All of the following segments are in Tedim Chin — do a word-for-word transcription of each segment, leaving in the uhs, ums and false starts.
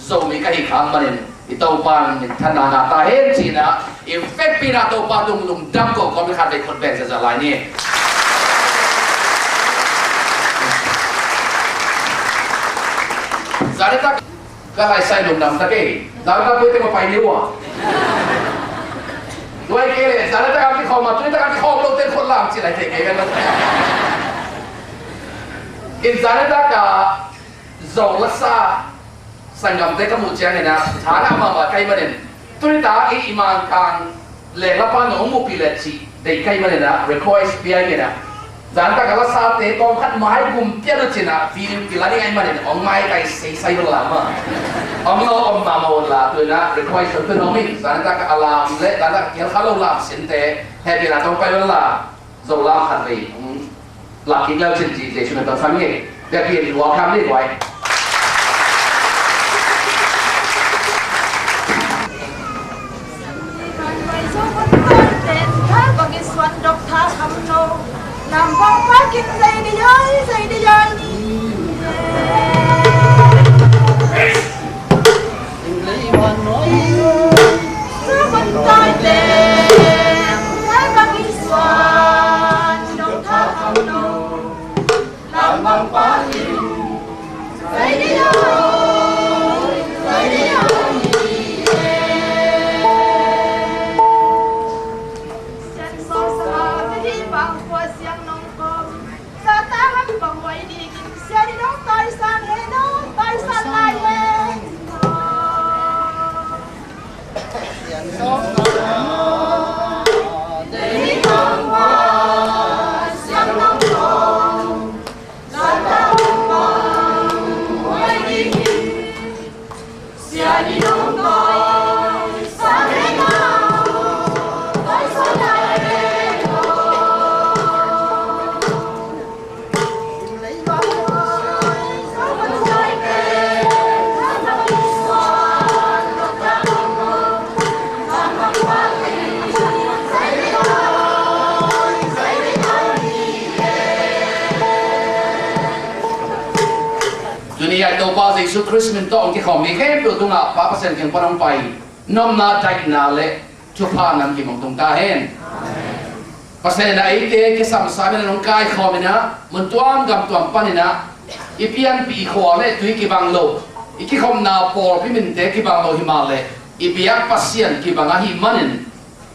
Zomi ka hih khak manin i Topa in minthanna ngah ta hen ci-in ah, i vekpi-in ah Topa tung lungdam ko kawmin khatvei khut beng ziahziah lai ni. Zanitak ka lai sai lungdam ta kei. Zanitak buai teng mah pai ni uh a. Buai kei leh zanitak a kikhawm a, tunitak a kikhawm lote khut lam ci lai thei kei ven. In zanitak a Zo lasa sanggamte ka muh ciangin ah, tha ngah mahmah ka hih manin, tunitak i Mangkang lenglapa nong muhpih leh cih deih ka hih manin ah, request pia ing ah. Zanitak a lasate tawmkhat maigum pian uh ci-in ah, video kilang ing ahih manin hong maitai seisai un la maw. Hong lo om mahmah un la, tu-in ah request hong pia nuam ing. Zanitak a lam leh zanitak a kial kha lo lam sinte hehpihna tawh hong pai un la. Zo lam khatvei hong lak kik le uh cin ci, Jesuh min tawh sam ing ei. Biakinn, welcome ni guai. Tuni-a i Topa Jesuh Khrist min tawh hong kikhawm mi khempeuh tungah Pa Pasian kiang pan hong pai nopna, daihna le thupha nam kim hong tung ta hen. Pasian in ah eite kisam sam in ah, hong kaikhawm in ah, mun tuam gam tuam pan in ah, i pianpih khua le tui kibang lo, i kikhopna pawlpi minte kibang lo hi mah leh, i biak Pasian kibang ahih manin,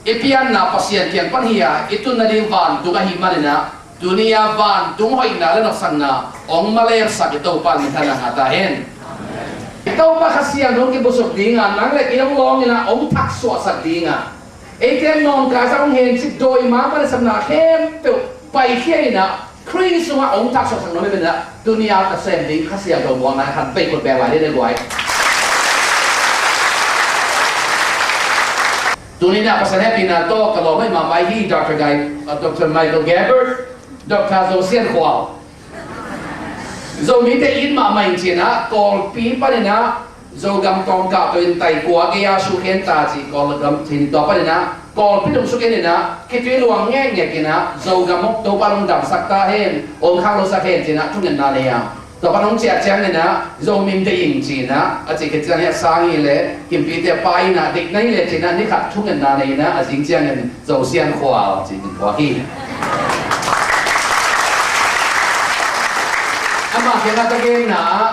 i pianna Pasian kiang pan hi a, i tunna ding vantung ahih manin ah, tuni-a vantung hoihna le nopsakna hong malesak i Topa in minthanna ngah ta hen. I Topa Kha Siangtho hong kibusuk ding a, nang le kei hong lawng in ah hong thaksuahsak ding a, eite nawngkaizang hong hencip dawi mangpa le sapna khempeuh paikhia in ah, Khrih sungah hong thaksuahsak nuam in ah, tuni-a ka sem ding Kha Siangtho muakna khat vei khut beng lai ding a guai. Tuni-in ah Pasian hehpihna tawh ka lawm mahmah hi, Doctor Gai, uh, Doctor Michael Gabbard, Doctor Zo Sian Khual. Zomite it mahmah in ci-in ah, Kawlpi panin ah, Zogam tawngkah tawh in tai kua gei-a sukhen ta ci, Kawlgam cin tua panin ah, Kawlpi tung sukhen in ah, khitui luang ngekngek in ah, Zogam hong Topa hong damsak ta hen, hong khanglosak hen ci-in ah, thungetna nei a. Tua pan hong ciah ciangin ah, Zo min deih ing ci-in ah, a cih khit ciangin a sang hi leh, Kimpite pa in ah, deih na hi leh ci-in ah, ni khat thungetna nei in ah, a zing ciangin Zo Sian Khual ci-in min phuak hi. Amah kiangah ka genna ah,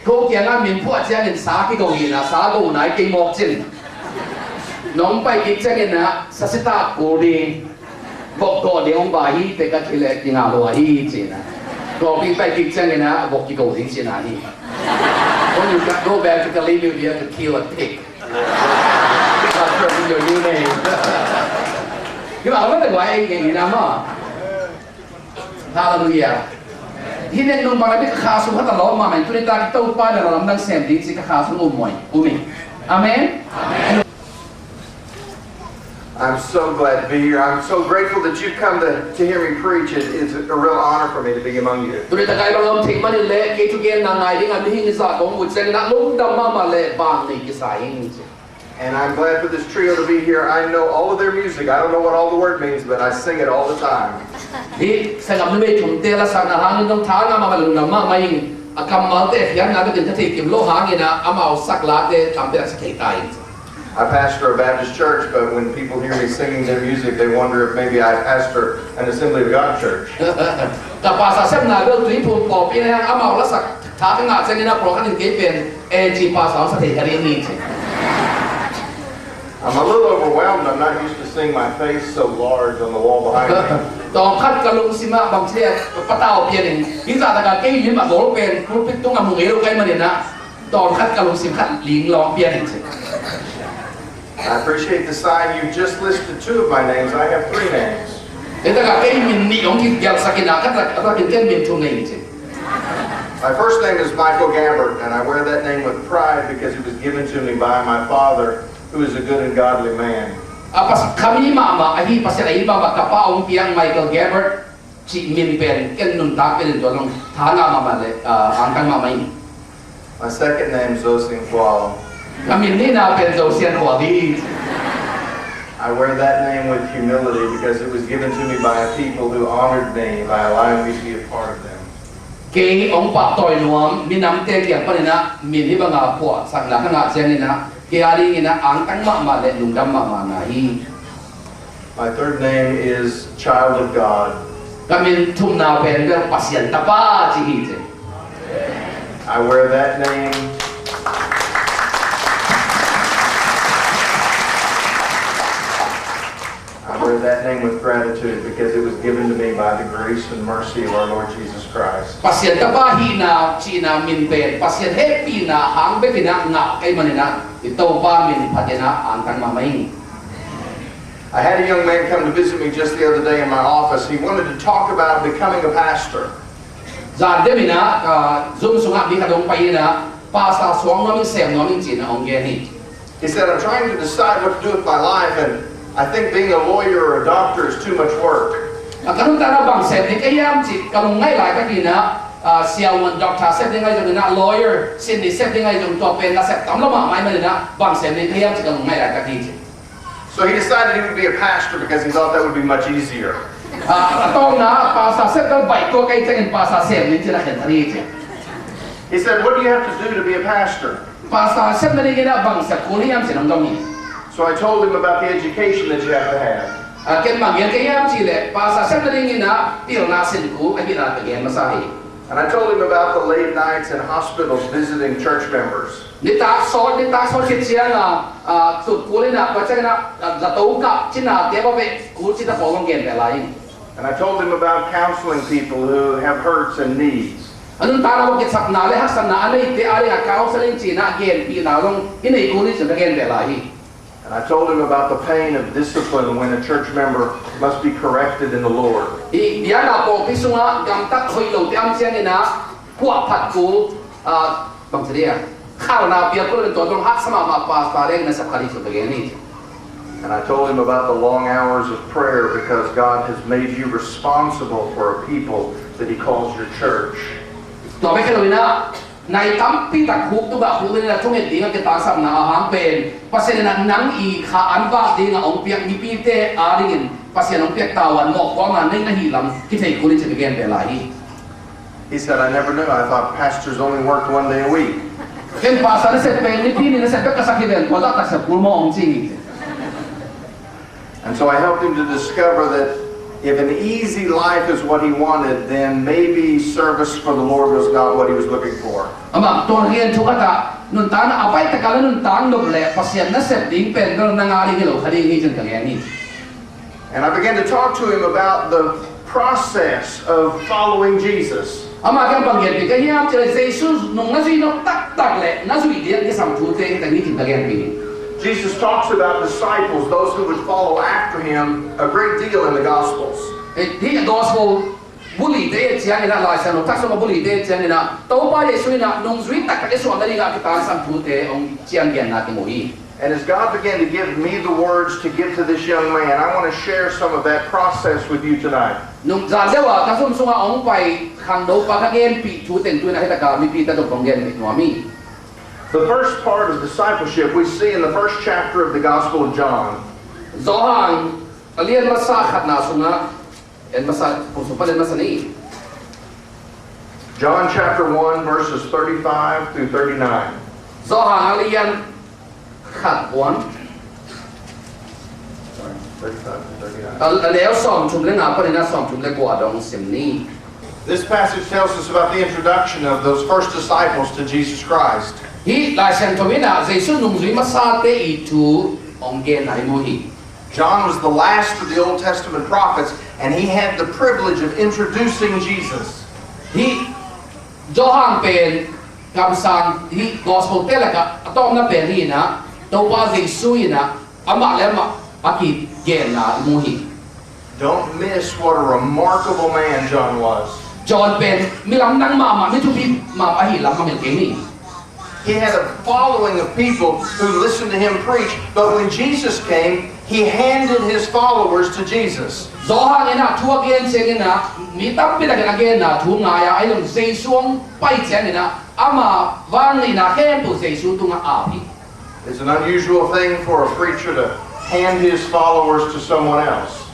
ko kiangah min phuah ciangin sa kigo hi in ah, sa go nai kei mawk cin. Nong pai kik ciangin ah, sa sitak kul ding. Vok gawh ding hong ba hi, teh ka thei leh kingah lua hi ci-in ah. Kawlpi pai kik ciangin ah, vok kigo ding ci-in ah hi. When you go back to Kalaymyo, you have to kill a pig. That's your new name. Hi mah, a mah tak guai eng eng hi na maw. Halleluiah. Hih nek nung bang a bik ka kha sung khat a lawm mahmah in, tuni tak i Topa in a lamdang sem ding ci ka kha sung um uh hi. Um hi. Amen. I'm so glad to be here. I'm so grateful that you've come to, to hear me preach. It is a real honor for me to be among you. Tuni tak a i bang a om thei manin leh, kei thugenna ngai ding a mihing i zah kong ut ciangin ah lungdam mahmah leh bang nei kisa ing. And I'm glad for this trio to be here. I know all of their music. I don't know what all the word means, but I sing it all the time. Hih sanggam numei thumte lasakna hangin zong tha ngah mahmah, lungdam mahmah ing. A kammalte khiatna bekin ka thei kim lo hangin ah amau sak late tampi tak sa thei ta in. I pastor a Baptist church, but when people hear me singing their music, they wonder if maybe I pastor an Assembly of God church. Ka pastor sepna bel Tuiphum pawlpi na hiang amau lasak tha ka ngah ciangin ah pawlkhat in kei pen A G pastor sa thei ka ding hi ci. I'm a little overwhelmed. I'm not used to seeing my face so large on the wall behind me. Tawmkhat ka lungsim ah bang ci le patau pian in, hi zah tak a kei lim a bawl pen pulpit tung a mu ngei lo ka hih manin ah tawmkhat ka lungsim khat ling lawng pian in ci. I appreciate the sign. You just listed two of my names. I have three names. Hi tak a kei min nih hong kigelsak in ah ka tak a takin ken min thum nei in ci. My first name is Michael Gabbard, and I wear that name with pride because it was given to me by my father, who is a good and godly man. A pas kami mahmah ahi, Pasian ahi mahmah ka pa hong piak Michael Gabbard cih min pen ken nuntak pen in tua zong tha ngah mahmah le, ah, angtang mahmah in. My second name is Zo Sing Kual. Ka min nihna pen Zo Sian Kual hi. I wear that name with humility because it was given to me by a people who honored me by allowing me to be a part of them. Kei hong pahtawi nuam minamte kiang panin ah min hih banga phuahsakna ka ngah ciangin ah kei a dingin ah angtang mahmah le lungdam mahmah na hi. My third name is Child of God. Ka min thumna pen bel Pasian Tapa ci hi ci. I wear that name. I wear that name with gratitude because it was given to me by the grace and mercy of our Lord Jesus Christ. Pasian Tapa hihna cihna min pen Pasian hehpihna hang bekin ah ngah ka hih manin ah i Topa min phatin ah angtang mahmah ing. I had a young man come to visit me just the other day in my office. He wanted to talk about becoming a pastor. Zan demin ah, ah, Zoom sungah mi khat hong pai in ah pastor suak nuam ing, sem nuam ing ci-in ah hong gen hi. He said, "I'm trying to decide what to do with my life, and I think being a lawyer or a doctor is too much work." A, ka nuntakna bang sem ding ka hiam cih ka lungngaih laitak in ah, ah, siavuan doctor sem ding ahi zongin ah, lawyer, sin ni sem ding ahi zong tua pen nasep tam lo mahmah ahih manin ah bang sem ding ka hiam cih ka lungngaih laitak hi ci. So he decided he would be a pastor because he thought that would be much easier. Ah, a tawpna pastor sem ding baih tuak ahih ciangin pastor sem ding ci-in a khen thei hi ci. He said, "What do you have to do to be a pastor?" Pastor sem nadingin ah bang sep kul hiam ci-in hong dong hi. So I told him about the education that you have to have. Ah, ken bang gen ka hiam cih leh pastor sem nadingin ah pilna sin kul ahihna ka gen masa hi. And I told him about the late nights in hospitals visiting church members. Nitak sawt, nitak sawt khit ciang ah, ah, tut kul in ah, tua ciangin ah, ah, zato kah cinate va veh kul cihna pawl hong gen ve lai hi. And I told him about counseling people who have hurts and needs. A nuntakna va kitsakna le haksatna a neite a dingin ah counseling cihna genpihna zong i nei kul hi ci-in ka gen ve lai hi. And I told him about the pain of discipline when a church member must be corrected in the Lord. Hih biakna pawlpi sungah gamtat hoih lote a om ciangin ah phuahphat kul, ah, bang ci ding a, khalna piak kul in tua zong haksa mahmah pastor ding nasep khat hi ci-in ka gen hi. And I told him about the long hours of prayer because God has made you responsible for a people that He calls your church. Tua bek hi lo in ah, nai tampi tak huk tungah huk in ah thunget ding a kitangsapna a hang pen Pasian in ah nang i kha an vak ding a hong piak mipite a dingin Pasian hong piak tavuan mawhkuamna nei na hi lam kithei kul hi ci-in ka gen ve lai hi. He said, "I never knew. I thought pastors only worked one day a week." Ken pastor nasep pen Nipi ni nasep bek ka sak hi ven, tua zah tak sep kul maw hong ci hi. And so I helped him to discover that if an easy life is what he wanted, then maybe service for the Lord was not what he was looking for. Amah tua gen thuk a ta, nuntakna a baih tak a la nuntak nop leh Pasian nasep ding pen nang a ding hi lo kha ding hi ci-in ka gen hi. And I began to talk to him about the process of following Jesus. Amah kiang bang genpih ka hiam cih leh Jesu nung na zuih nop taktak le na zuih ding kisam thute hi ta hi ci-in ka genpih hi. Jesus talks about disciples, those who would follow after him, a great deal in the Gospels. Eh, hih gospel bulite ciangin ah, Lai Siangtho thak sung a bulite ciangin ah Topa Jesu in ah nungzui taktak i suah nading a kitangsam thute hong cianggenna kimu hi. And as God began to give me the words to give to this young man, I want to share some of that process with you tonight. Nung zan deuh a ka Zoom sungah hong pai khangnopa ka genpih thu teng tu-in ah hi tak a mipite tawh kong genpih nuam hi. The first part of discipleship we see in the first chapter of the Gospel of John. Johan a lian masa khatna sungah, en masa, kum sung pan en masa ni. John chapter one, verses thirty-five through thirty-nine. Johan a lian khat, one. Sorry, thirty-five to thirty-nine. A, a neu sawmthum le nga panin a sawmthum le kua dong sim ni. This passage tells us about the introduction of those first disciples to Jesus Christ. Hih Lai Siangtho in ah Jesu nungzui masate i thu hong genna i mu hi. John was the last of the Old Testament prophets, and he had the privilege of introducing Jesus. Hih Johan pen kamsang hih gospel te lakah a tawpna pen hi in ah, Topa Jesu in ah amah le amah a kigenna i mu hi. Don't miss what a remarkable man John was. John pen mi lamdang mahmah, mi thupi mahmah ahih lam mangngilh kei ni. He had a following of people who listened to him preach, but when Jesus came, he handed his followers to Jesus. Johan in ah thu a gen ciangin ah mi tampi takin a genna thu ngai a, ahi zong Jesu hong pai ciangin ah ama vangliatna khempeuh Jesu tungah a ap hi. It's an unusual thing for a preacher to hand his followers to someone else.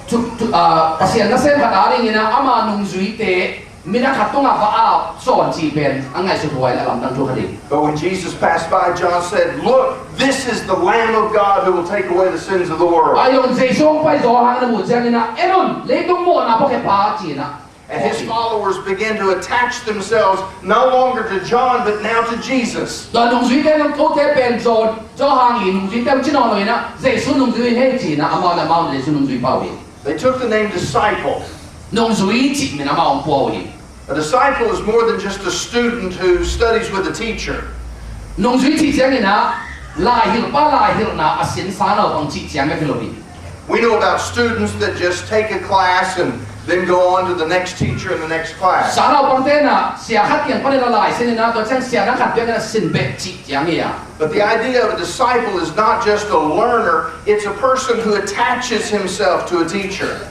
Thu, thu, ah, Pasian nasem khat adingin ah ama nungzuite minam khat tungah va ap sawn cih pen a ngaihsut huai le a lamdang thu khat hi. But when Jesus passed by, John said, "Look, this is the Lamb of God who will take away the sins of the world." Ahi zong Jesu hong pai Johan in a muh ciangin ah, "En un, leitung mawhna phuakhia pa," ci in ah. And his followers began to attach themselves no longer to John, but now to Jesus. Tua nungzuite in ah kote pen John, Johan i nungzuite hong ci nawn lo in ah, Jesu nungzui hi hei ci in ah, amau le amau Jesu nungzui pah uh hi. They took the name disciple. Nungzui cih min amau hong pua uh hi. A disciple is more than just a student who studies with a teacher. Nungzui cih ciangin ah laihilhpa laihilhna a sin sangnaupang cih ciang bek hi lo hi. We know about students that just take a class and then go on to the next teacher in the next class. Sangnaupangte in ah sia khat kiang panin a lai sin in ah, tua ciang sia dang khat bek in a sin beh cih ciang hi a. But the idea of a disciple is not just a learner, it's a person who attaches himself to a teacher.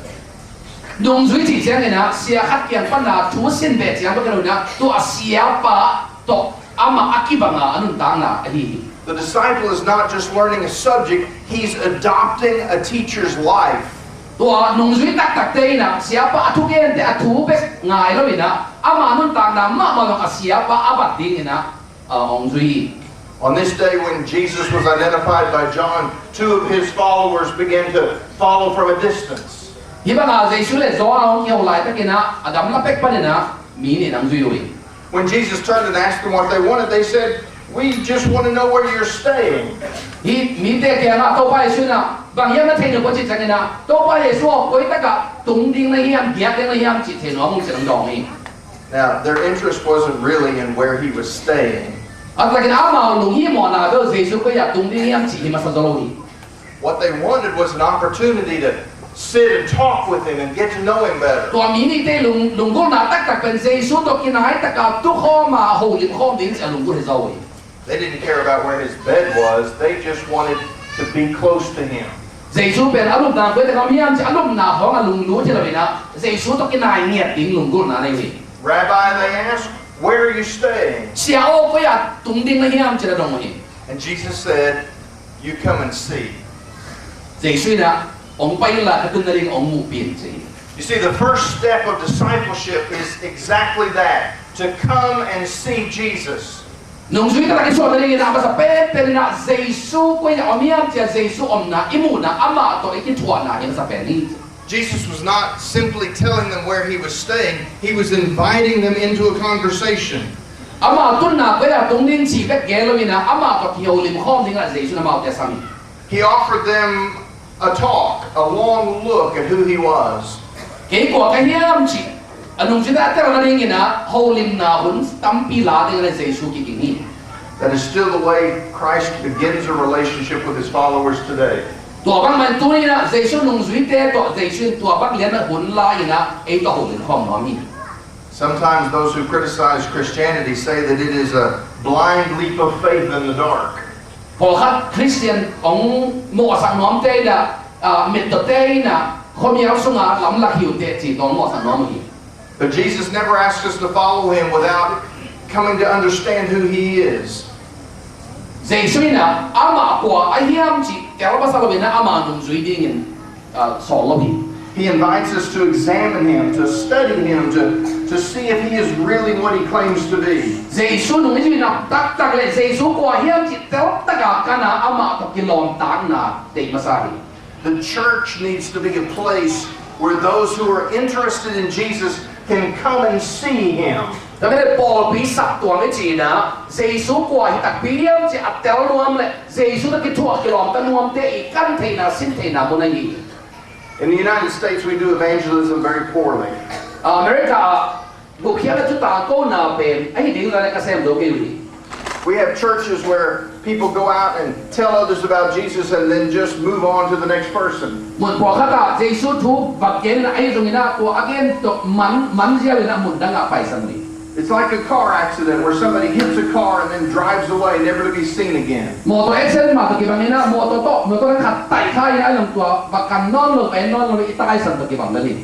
Nungzui cih ciangin ah sia khat kiang panin a thu sin beh ciang bek hi lo in ah, tua siapa tawh amah a kibang a a nuntakna ahi hi. The disciple is not just learning a subject, he's adopting a teacher's life. Tua nungzui taktakte in ah siapa a thugente a thu bek ngai lo in ah, ama nuntakna mahmah zong a siapa a bat dingin ah, ah, hong zui hi. On this day when Jesus was identified by John, two of his followers began to follow from a distance. Hih banga Jesu le Johan hong kiho laitakin ah a gamla pek panin ah mi nih in hong zui uh hi. When Jesus turned and asked them what they wanted, they said, "We just want to know where you're staying." Hih mite kiangah Topa Jesu in ah bang hiam na thei nuam uh cih ciangin ah, Topa Jesu aw, koi takah tung ding na hiam, giak ding na hiam cih thei nuam ung ci-in hong dawng hi. Now, their interest wasn't really in where he was staying. A taktakin amau lunghimawhna bel Jesu koi ah tung ding hiam cih hi masa zaw lo hi. What they wanted was an opportunity to sit and talk with him and get to know him better. Tua mi nihte lung, lunggulhna taktak pen Jesu tawh kinai taka tukhawm a holim khawm ding cih a lunggulh hi zaw hi. They didn't care about where his bed was, they just wanted to be close to him. Jesu pen a lupna koi takah om hiam cih a lupna khawng a lunglut hi lo in ah, Jesu tawh kinai ngiat ding lunggulhna nei uh hi. "Rabbi," they asked, "where are you staying?" Sia aw, koi ah tung ding na hiam ci-in a dong uh hi. And Jesus said, "You come and see." Jesu in ah, "Hong pai inla, ka tunna ding hong muhpih in," ci hi. You see, the first step of discipleship is exactly that, to come and see Jesus. Nungzui taktak i suah nadingin a masa penpen in ah Jesu koi ah om hiam ci-a Jesu omna i muhna, amah tawh i kithuahna hi masa pen hi. Jesus was not simply telling them where he was staying, he was inviting them into a conversation. Amau tunna koi ah tung ding cih bek gen lo in ah, amah tawh kiholim khawm dingin ah Jesu in amaute a sam hi. He offered them a talk, a long look at who he was. Kei kua ka hiam cih a nungzuite a telna dingin ah holimna hun tampi la dingin ah Jesu kiging hi. That is still the way Christ begins a relationship with his followers today. Tua bangmah in tuni-in ah Jesu nungzuite tawh Jesu in tua bang lian a hun la-in ah ei tawh holim khawm nuam hi. Sometimes those who criticize Christianity say that it is a blind leap of faith in the dark. Pawlkhat Khristian hong mawhsak nuamte in ah, ah, mitdawte in ah khuamial sungah lamlak hi uh teh ci-in hong mawhsak nuam uh hi. But Jesus never asks us to follow him without coming to understand who he is. Jesu in ah amah kua ahi hiam cih tel masa lo-in ah ama nungzui dingin, ah, sawl lo hi. He invites us to examine him, to study him, to, to see if he is really what he claims to be. Jesu nung i zuihna taktak le Jesu kua hiam cih teltak a kan a, amah tawh kilawmtatna deih masa hi. The church needs to be a place where those who are interested in Jesus can come and see him. Tua mah le pawlpi saptuam i cihna, Jesu kua hi takpi hiam cih a tel nuam le Jesu tawh kithuah kilawmta nuamte i kan theihna, sin theihna mun ahi hi. In the United States, we do evangelism very poorly. America ah gupkhiatna thu tangkona pen ahi ding zong ka sem zo kei uh hi. We have churches where people go out and tell others about Jesus and then just move on to the next person. Mun pawlkhat ah Jesu thu va gen in ah, ahi zongin ah tua a gen tawh man, man ziau in ah mun dang ah paisan uh hi. It's like a car accident where somebody hits a car and then drives away, never to be seen again. Mawtaw accident mah tawh kibang in ah, mawtaw tawh, mawtaw khat taih kha in ah, a lawm tua va kan nawn lo, va en nawn lo, i taisan tawh kibang bel hi.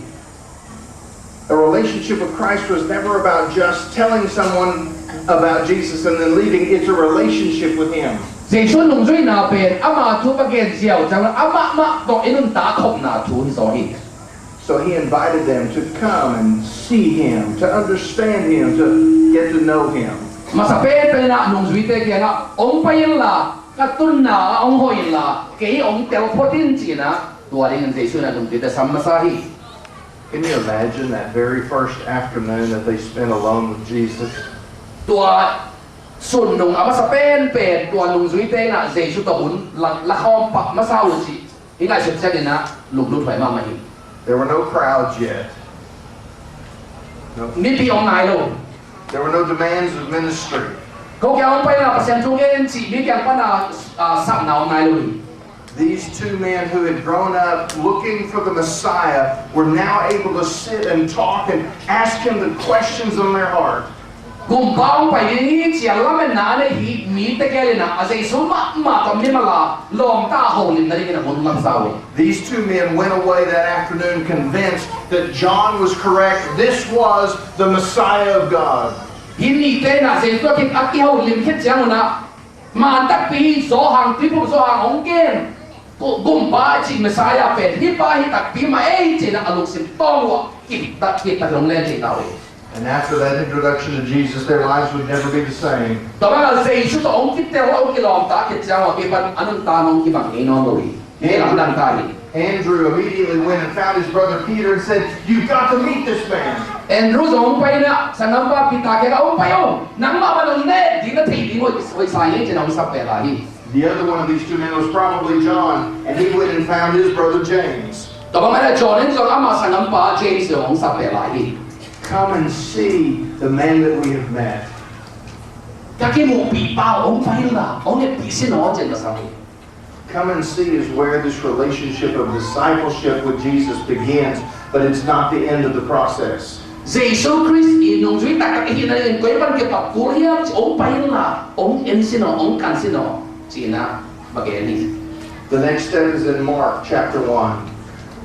A relationship with Christ was never about just telling someone about Jesus and then leaving. It's a relationship with him. Jesu nungzuihna pen ama thu va gen ziau ciang amah mah tawh i nuntak khopna thu hi zaw hi. So he invited them to come and see him, to understand him, to get to know him. Masa penpen in ah nungzuite kiangah hong pai inla, ka tunna ah hong hoih inla, kei hong tel phot in ci-in ah, tua dingin Jesu in ah nungzuite sam masa hi. Can you imagine that very first afternoon that they spent alone with Jesus? Tua sun nung a masa penpen tua nungzuite in ah Jesu tawh hun la, la khawm pah masa uh cih i ngaihsut ciangin ah lunglut huai mahmah hi. There were no crowds yet. No. Mipi om nai lo. There were no demands of ministry. Ko kiang om pai in ah Pasian thu gen cih mi kiang pan a, ah, sapna om nai lo hi. These two men who had grown up looking for the Messiah were now able to sit and talk and ask him the questions on their heart. Gumpa hong pai ding hi ci-a lametna a nei hi mi tegel in ah, a Jesu mahmah tawh mimal a lawmta a holimna dingin a hun lamsa uh hi. These two men went away that afternoon convinced that John was correct. This was the Messiah of God. Hih nite in ah Jesu a kiholim khit ciangun ah, man takpi hi, Johan, Tuiphum Johan hong gen Gumpa a cih Messiah pen hih pa hi takpi mah ei ci-in ah a lungsim tawng uh ah kiptak, kiptak hong len thei ta uh hi. And after that introduction to Jesus, their lives would never be the same. Tua bangah Jesu tawh hong kitel, hong kilawmta khit ciang uh a kipan a nuntak hong kibang ngei nawn lo hi. Hih lamdang ta hi. Andrew immediately went and found his brother Peter and said, "You've got to meet this man." Andrew zong hong pai in ah sanggampa Peter kiangah hong pai o, nangmah bang hong ne ding na thei ding hoih, hoih sa hi ci-in hong sappeh lai hi. The other one of these two men was probably John, and he went and found his brother James. Tua bang mah in ah John in zong ama sanggampa James zong hong sappeh lai hi. "Come and see the man that we have met." Ka kimuhpih pa hong pai inla, hong etpih sin aw ci-in masa hi. Come and see is where this relationship of discipleship with Jesus begins, but it's not the end of the process. Jesu Khrist i nungzui taktak i hihna dingin koi pan kipat kul hiam ci, hong pai inla, hong en sin aw, hong kan sin aw ci-in ah va gen hi. The next step is in Mark chapter one.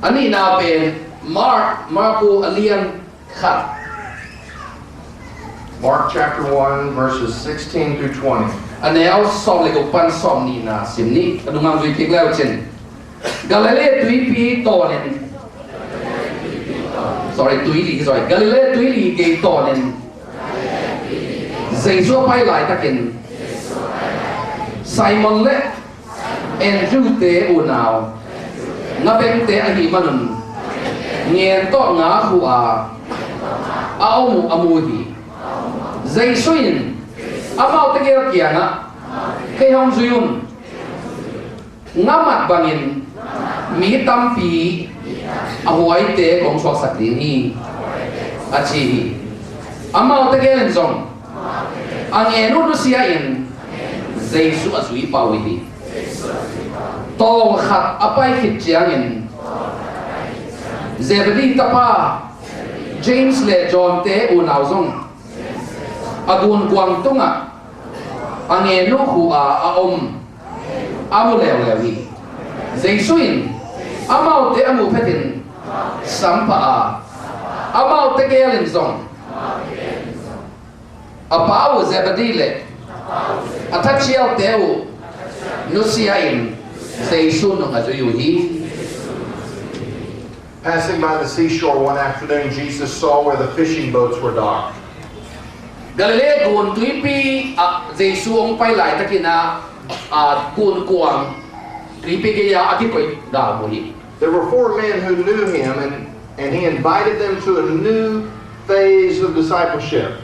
A nihna pen Mark, Marku a lian khat. Mark chapter one, verses sixteen through twenty. A neu sawm le guk pan sawm nihna sim ni. Ka dung hong zui kik le uh cin. Galilee tuipi tawnin, sorry, tuili, sorry. Galilee tuili gei tawnin Jesu a pai laitakin Simon le Andrew-te unau, ngabengte ahih manun ngen tawh nga khuh a a om uh a mu hi. Jesu in amaute gel kiangah, "Kei hong zui un. Nga mat bangin mi tampi a huaite kong suaksak ding hi," a ci hi. Amaute gel in zong a ngen uh nusia in Jesu a zui pah uh hi. Tawng khat a pai khit ciangin Zebedee tapa James le John-te unau zong a gunkuang tungah a ngen uh khuh a a om a mu leuleu hi. Jesu in amaute a muh phetin sam pah a, amaute gel in zong a pa uh Zebedee le a thacialte uh nusia in Jesu nung a zui uh hi. Passing by the seashore one afternoon, Jesus saw where the fishing boats were docked. Galilee gun tuipi ah Jesu hong pai laitakin ah, ah, gunkuang tuipi gei-ah a kikoih gal mu hi. There were four men who knew him, and, and he invited them to a new phase of discipleship.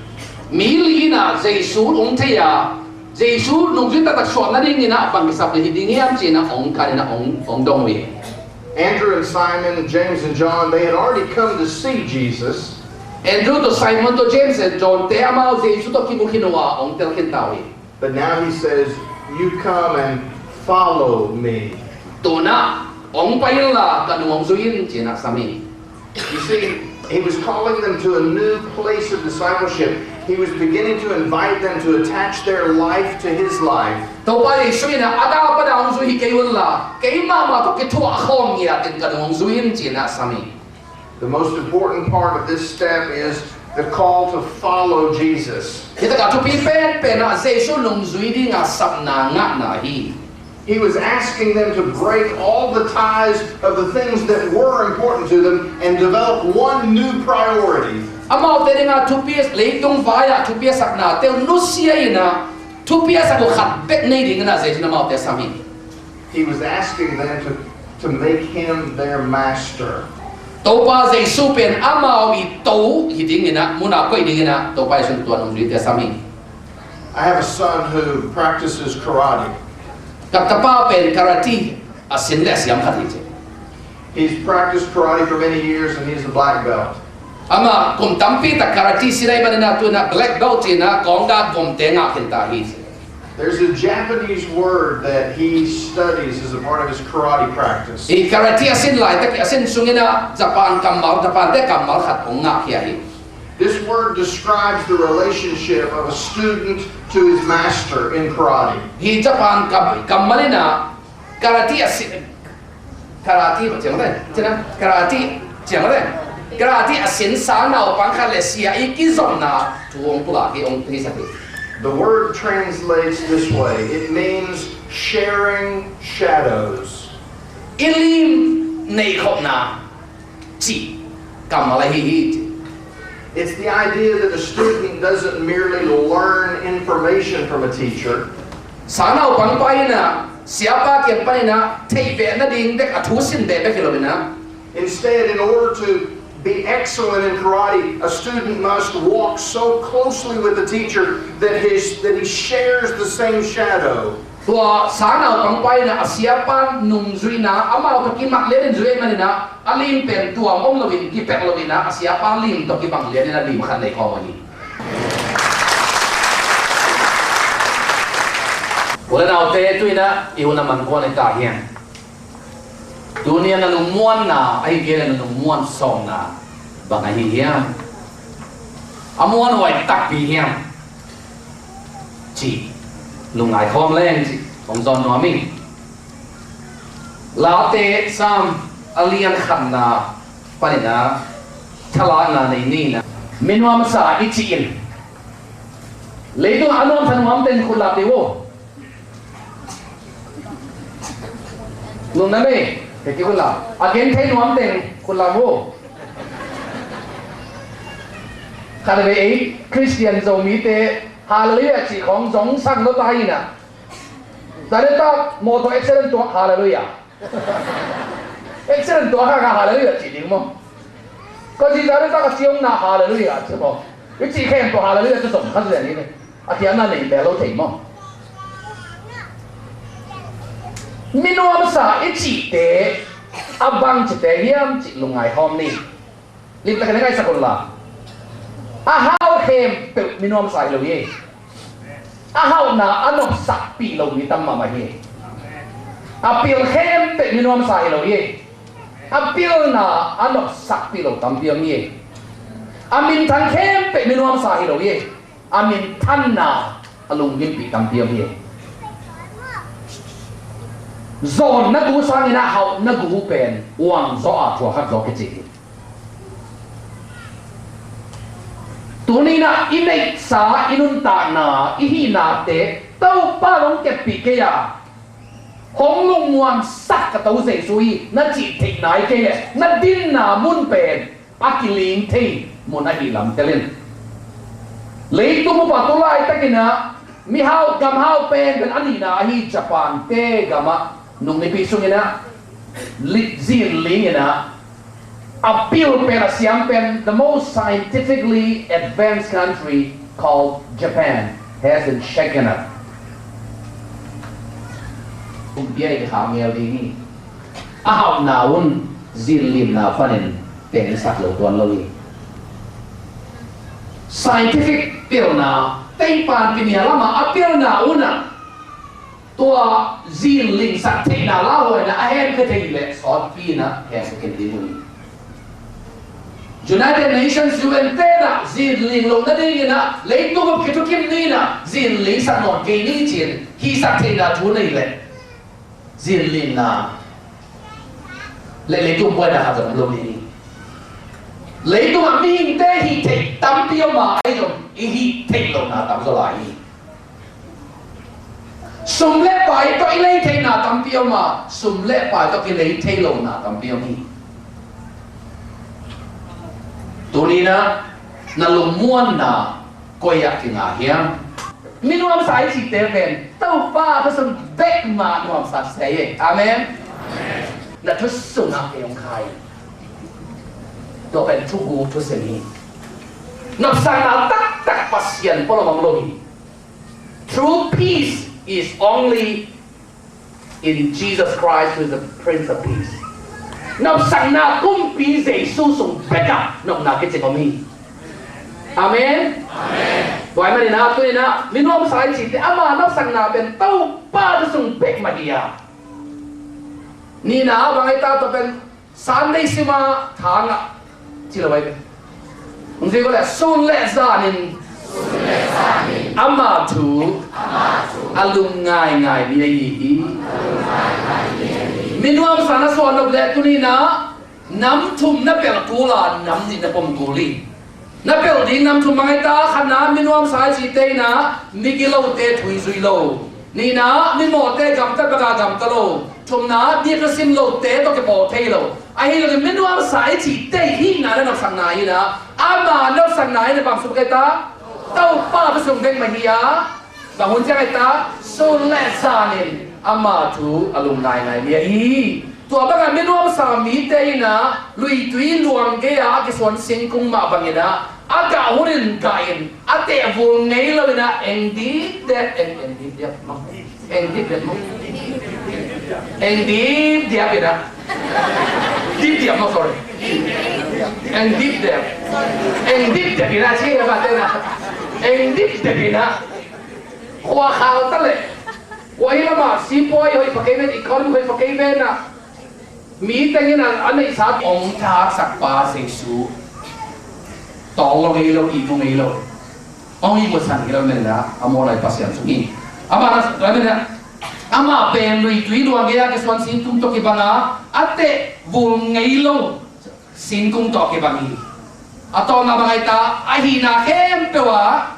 Mi li in ah Jesu hong thei a, Jesu nungzui taktak suak nadingin ah bang kisap ding hi ding hiam ci-in ah hong kan in ah hong, hong dong uh hi. Andrew and Simon, James and John, they had already come to see Jesus. Andrew tawh Simon tawh James and John te amau Jesu tawh kimu khin uh a, hong tel khin ta uh hi. But now he says, "You come and follow me." Tu-in ah, "Hong pai inla, ka nung hong zui in," ci-in ah sam hi. You see, he was calling them to a new place of discipleship. He was beginning to invite them to attach their life to his life. Topa Jesu in ah, "A dal pan a hong zui hi kei unla, keimah mah tawh kithuah khawm ngiatin ka nung hong zui in," ci-in ah sam hi. The most important part of this step is the call to follow Jesus. Hih takah thupi penpen ah Jesu nungzui dinga sapna ngahna hi. He was asking them to break all the ties of the things that were important to them and develop one new priority. Amaute dinga thupi, leitung vai-ah thupi a saknate uh nusia in ah, thupi a sak uh khat bek nei dingin ah Jesu in amaute sam hi. He was asking them to, to make him their master. Topa Jesu pen amau i to hi dingin ah, mun ah koih dingin ah Topa Jesu in tua nungzuite sam hi. I have a son who practices karate. Ka tapa pen karate a sin le a siam khat hi ci. He's practiced karate for many years and he's a black belt. Amah kum tampi tak karate sin ahih manin ah tu-in ah black belt ci-in ah kawnggak vomte ngah khin ta hi ci. There's a Japanese word that he studies as a part of his karate practice. Hih karate a sin laitak, a sin sungin ah Japan kammal, Japan-te kammal khat hong ngahkhia hi. This word describes the relationship of a student to his master in karate. Hih Japan kam-, kammal in ah karate a sin, karate, ciang le, ciang le, karate, ciang le, karate a sin sangnaupang khat le sia i kizopna thu hong pulak hi, hong hisak hi. The word translates this way. It means sharing shadows. I lim neihkhopna cih kammal ahi hi ci. It's the idea that a student doesn't merely learn information from a teacher. Sangnaupangpa in ah siapa kiang panin ah theih beh nading bek, a thu sin beh bek hi lo in ah. Instead, in order to be excellent in karate, a student must walk so closely with the teacher that his, that he shares the same shadow. Tua sangnaupangpa in ah a siapa nungzuihna, amau tawh kimat lianin zui ahih manin ah, a lim pen tuam om loin, kipelh loin ah, a siapa lim tawh kibang lianin a lim khat nei khawm uh hi. U le naute, tu-in ah i hun a man kuan i ta hiam? Tuni-a na lungmuanna, ahih kei leh na lungmuan sawmna bang ahi hiam? A muanhuai takpi hiam? Cih lungngai khawm leng cih hong zawn nuam ing. Late Sam a lian khatna panin ah thalakna nei ni in ah, mi nuamsa i cih in, leitungah a nuamsa nuam teng khut lap dih uh. Lungdam ei, kei khut lap. A genthei nuam teng khut lap uh. Khatvei ei Khristian Zomite Hallelujah cih khawng zong sang lo ta hi in ah. Zanitak mawtaw accident tuak Hallelujah. Accident tuak hangah Hallelujah cih ding maw? Ka zi zanitak a ciongna Hallelujah ci maw? I cih khempeuh Hallelujah ci zong kha zen hi. A khiatna nei bel lo thei maw? Mi nuamsa i cihte a bangcite hiam cih lungngai khawm ni. Limtakin a ngaihsak un la. A hau khempeuh mi nuamsa hi lo hi. A hauhna a nopsakpih lo mi tam mahmah hi. A pil khempeuh mi nuamsa hi lo hi. A pilna a nopsakpih lo tampi om hi. A minthang khempeuh mi nuamsa hi lo hi. A minthanna a lungkimpih tampi om hi. Zawnna gu sangin a hauhna gu pen uang zaw a thua khat zaw kici hi. Tuni-in ah i neihsa, i nuntakna, i hihnate Topa hong keppih kei a, Hong lungmuansak ka To Jesu hi na cih theih nai kei leh na dinna mun pen a kiling thei mun ahih lam tel in. Leitung upa tu laitakin ah mihau gamhau penpen a nihna ahi Japan te gamah nung nipi sungin ah zinling in ah a pil pen a siam pen, the most scientifically advanced country called Japan has been shaken up. Kum bia i kha ngel ding hi. A hauhna un zinlinna panin tengsak lo tuan lo hi. Scientific pilna teipan pinia lama a pilna un ah tua zinlingsak theihna lauhuaina a hemkhia thei leh sawtpi in ah hemkhia khin ding uh hi. United Nations, U N te in ah zinling loh nadingin ah leitung up kithukim ni in ah zinlingsak nawn kei ni ci-in hihsak theihna thu nei leh zinlinna le leitung buaina khat zong om lo ding hi. Leitungah mihingte hih theih tampi om a, ahi zong i hih theih lohna tam zaw lai hi. Sum le pai tawh i lei theihna tampi om a, sum le pai tawh kilei thei lohna tampi om hi. Tuni in ah na lungmuanna koi ah kinga hiam? Mi nuamsa i cihte pen Topa thu sung bek mah nuamsa se hi. Amen. Na thu sungah ei hong khai. Tua pen thuguk thusim hi. Nopsakna taktak Pasian pua lo bang lo hi. True peace is only in Jesus Christ, who is the Prince of Peace. Nopsakna kumpi Jesu sung bekah nopna kicing om hi. Amen. Tua ahih manin ah tuni in ah mi nuamsa i cihte ama nopsakna pen Topa thu sung bek mah hi a. Nihna ah bang hi ta, tua pen Sunday sima thangah ci lo ai ve. Hong ci ko le sun le zanin ama thu a lung ngaingai mi ahi hi. Mi nuamsa na suan nop le tuni in ah nam thum na pelh kul a nam nih na pom kul hi. Na pelh ding nam thum bang hi ta, khatna mi nuamsa i cihte in ah migilote thu i zui lo. Nihna mimawhte gamta bek a gamta lo. Thumna biakna sim lote tawh kipawl thei lo. Ahi zongin mi nuamsa i cihte hihna na nopsakna in ah ama nopsakna in ah bang suk hi ta, Topa thu sung bek mah hi a. Bang hun ciang hi ta, sun le zanin ama thu a lung ngaingai mi ahi hi. Tua bangah mi nuamsa mite in ah luitui luang gei-a a kisuan singkung mah bangin ah a gah hunin gahin a teh vul ngei lo in ah eng dipdep, eng, eng dipdep mah. Eng dipdep mah. Eng dipdep in ah. Dipdep mah, sorry. Eng dipdep. Eng dipdep in ah, ci hi mah te in ah. Eng dipdep in ah. Khua khal ta leh. Khua hi lamah sipuai hoih pha kei ven, economy hoih pha kei ven ah. Mi tengin a, a neihsa hong thahaksakpa Jesu tawng lo ngei lo, ihmu ngei lo. Hong ihmusan ngei lo nen a, a mawlai Pasian sung hi. Amah na, amah pen luitui luang gei-a kisuan singkung tawh kibang a, a teh vul ngei lo singkung tawh kibang hi. A tawpna bang hi ta, a hihna khempeuh ah